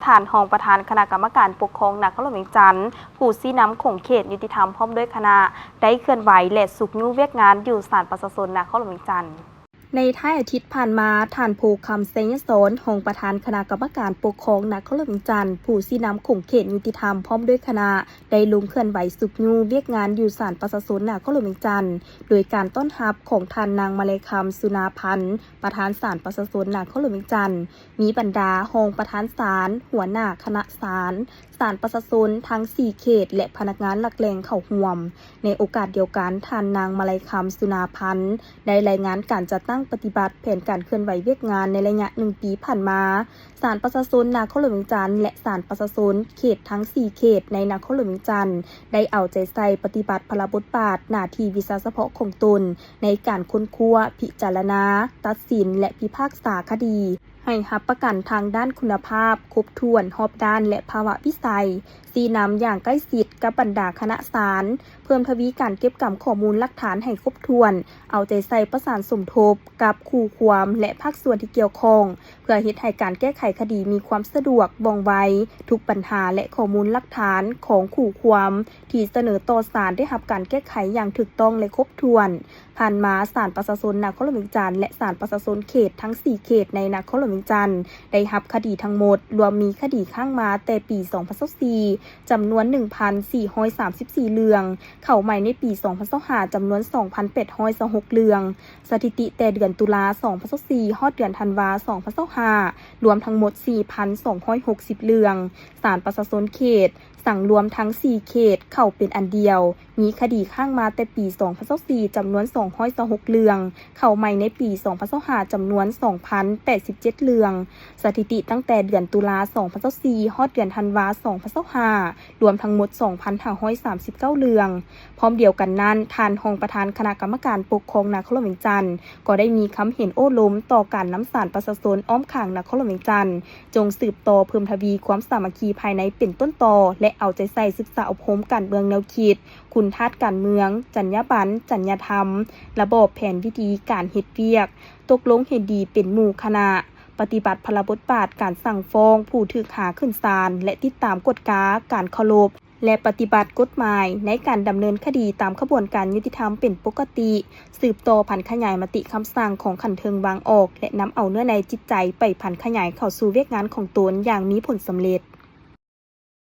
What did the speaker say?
ທ່ານຮອງປະທານຄະນະກຳມະການປົກຄອງນະຄອນຫຼວງວຽງຈັນ, ຜູ້ຊີ້ນຳຂົງເຂດຍຸຕິທຳພ້ອມດ້ວຍຄະນະ ໄດ້ເຄື່ອນໄຫວ ແລະ ຊຸກຍູ້ວຽກງານຢູ່ສານປະຊາຊົນນະຄອນຫຼວງວຽງຈັນ. ໃນທ້າຍອາທິດຜ່ານມາ, ທ່ານ ໂພຄຳ ໄຊຍະສອນ, ຮອງປະທານຄະນະກຳມະການປົກຄອງນະຄອນຫຼວງວຽງຈັນ, ຜູ້ຊີ້ນຳຂົງເຂດຍຸຕິທຳພ້ອມດ້ວຍຄະນະ ໄດ້ລົງເຄື່ອນໄຫວຊຸກຍູ້ວຽກງານຢູ່ສານປະຊາຊົນນະຄອນຫຼວງວຽງຈັນ ໂດຍການຕ້ອນຮັບຂອງທ່ານນາງ ມາໄລຄຳ ສຸນາພັນ, ປະທານສານປະຊາຊົນນະຄອນຫຼວງວຽງຈັນ, ມີບັນດາຮອງປະທານສານ, ຫົວໜ້າຄະນະສານ, ສານປະຊາຊົນທັງສີ່ເຂດ ແລະ ພະນັກງານຫຼັກແຫຼ່ງເຂົ້າຮ່ວມ. ໃນໂອກາດດຽວກັນ, ທ່ານນາງ ມາໄລຄຳ ສຸນາພັນ ໄດ້ລາຍງານການຈັດຕັ້ງປະຕິບັດແຜນການເຄື່ອນໄຫວວຽກງານໃນໄລຍະໜຶ່ງປີຜ່ານມາ. ສານປະຊາຊົນນະຄອນຫຼວງວຽງຈັນ ແລະ ສານປະຊາຊົນເຂດທັງສີ່ເຂດໃນນະຄອນຫຼວງວຽງຈັນ ໄດ້ເອົາໃຈໃສ່ປະຕິບັດພາລະບົດບາດ, ໜ້າທີ່, ວິຊາສະເພາະຂອງຕົນ ໃນການຄົ້ນຄວ້າ, ພິຈາລະນາ, ຕັດສິນ ແລະ ພິພາກສາຄະດີ ໃຫ້ຮັບປະກັນທາງດ້ານຄຸນນະພາບ, ຄົບຖ້ວນ, ຮອບດ້ານ ແລະ ພາວະວິໄສ, ຊີ້ນຳຢ່າງໃກ້ຊິດກັບບັນດາຄະນະສານ, ເພີ່ມທະວີການເກັບກຳຂໍ້ມູນຫຼັກຖານໃຫ້ຄົບຖ້ວນ, ເອົາໃຈໃສ່ປະສານສົມທົບກັບຄູ່ຄວາມ ແລະ ພາກສ່ວນທີ່ກ່ຽວຂ້ອງ ເພື່ອເຮັດໃຫ້ການແກ້ໄຂຄະດີມີຄວາມສະດວກ, ວ່ອງໄວ, ທຸກບັນຫາ ແລະ ຂໍ້ມູນຫຼັກຖານຂອງຄູ່ຄວາມທີ່ສະເໜີຕໍ່ສານໄດ້ຮັບການແກ້ໄຂຢ່າງຖືກຕ້ອງ ແລະ ຄົບຖ້ວນ. ຜ່ານມາ, ສານປະຊາຊົນນະຄອນຫຼວງວຽງຈັນ ແລະ ສານປະຊາຊົນເຂດທັງສີ່ເຂດໃນນະຄອນຫຼວງວຽງຈັນ ໄດ້ຮັບຄະດີທັງໝົດລວມມີຄະດີຄ້າງມາແຕ່ປີສອງພັນຊາວສີ່ ຈຳນວນໜຶ່ງພັນສີ່ຮ້ອຍສາມສິບສີ່ເລື່ອງ, ເຂົ້າໃໝ່ໃນປີສອງພັນຊາວຫ້າ ຈຳນວນສອງພັນແປດຮ້ອຍຊາວຫົກເລື່ອງ. ສະຖິຕິແຕ່ເດືອນຕຸລາສອງພັນຊາວສີ່ ຮອດເດືອນທັນວາສອງພັນຊາວຫ້າ ລວມທັງໝົດສີ່ພັນສອງຮ້ອຍຫົກສິບເລື່ອງ. ສານປະຊາຊົນເຂດ ສັງລວມທັງສີ່ເຂດເຂົ້າເປັນອັນດຽວ, ມີຄະດີຄ້າງມາແຕ່ປີສອງພັນຊາວສີ່ ຈຳນວນສອງຮ້ອຍຊາວຫົກເລື່ອງ, ເຂົ້າໃໝ່ໃນປີສອງພັນຊາວຫ້າ ຈຳນວນສອງພັນແປດສິບເຈັດເລື່ອງ. ສະຖິຕິຕັ້ງແຕ່ເດືອນຕຸລາສອງພັນຊາວສີ່ ຮອດເດືອນທັນວາສອງພັນຊາວຫ້າ ລວມທັງໝົດສອງພັນຫ້າຮ້ອຍສາມສິບເກົ້າເລື່ອງ. ພ້ອມດຽວກັນນັ້ນ, ທ່ານຮອງປະທານຄະນະກຳມະການປົກຄອງນະຄອນຫຼວງວຽງຈັນ ກໍໄດ້ມີຄຳເຫັນໂອ້ລົມຕໍ່ການນຳສານປະຊາຊົນອ້ອມຂ້າງນະຄອນຫຼວງວຽງຈັນ ຈົ່ງສືບຕໍ່ເພີ່ມທະວີຄວາມສາມັກຄີພາຍໃນເປັນຕົ້ນຕໍ ແລະ ເອົາໃຈໃສ່ສຶກສາອົບຮົມການເມືອງແນວຄິດ, ຄຸນທາດການເມືອງ, ຈັນຍາບັນ, ຈັນຍາທຳ, ລະບອບແຜນວິທີການເຮັດວຽກ, ຕົກລົງເຫັນດີເປັນໝູ່ຄະນະ, ປະຕິບັດພາລະບົດບາດການສັ່ງຟ້ອງຜູ້ຖືກຫາຂຶ້ນສານ ແລະ ຕິດຕາມກວດກາການເຄົາລົບ ແລະ ປະຕິບັດກົດໝາຍໃນການດຳເນີນຄະດີຕາມຂະບວນການຍຸຕິທຳເປັນປົກກະຕິ, ສືບຕໍ່ຜັນຂະຫຍາຍມະຕິຄຳສັ່ງຂອງຂັ້ນເທິງວາງອອກ ແລະ ນຳເອົາເນື້ອໃນຈິດໃຈໄປຜັນຂະຫຍາຍເຂົ້າສູ່ວຽກງານຂອງຕົນຢ່າງມີຜົນສຳເລັດ.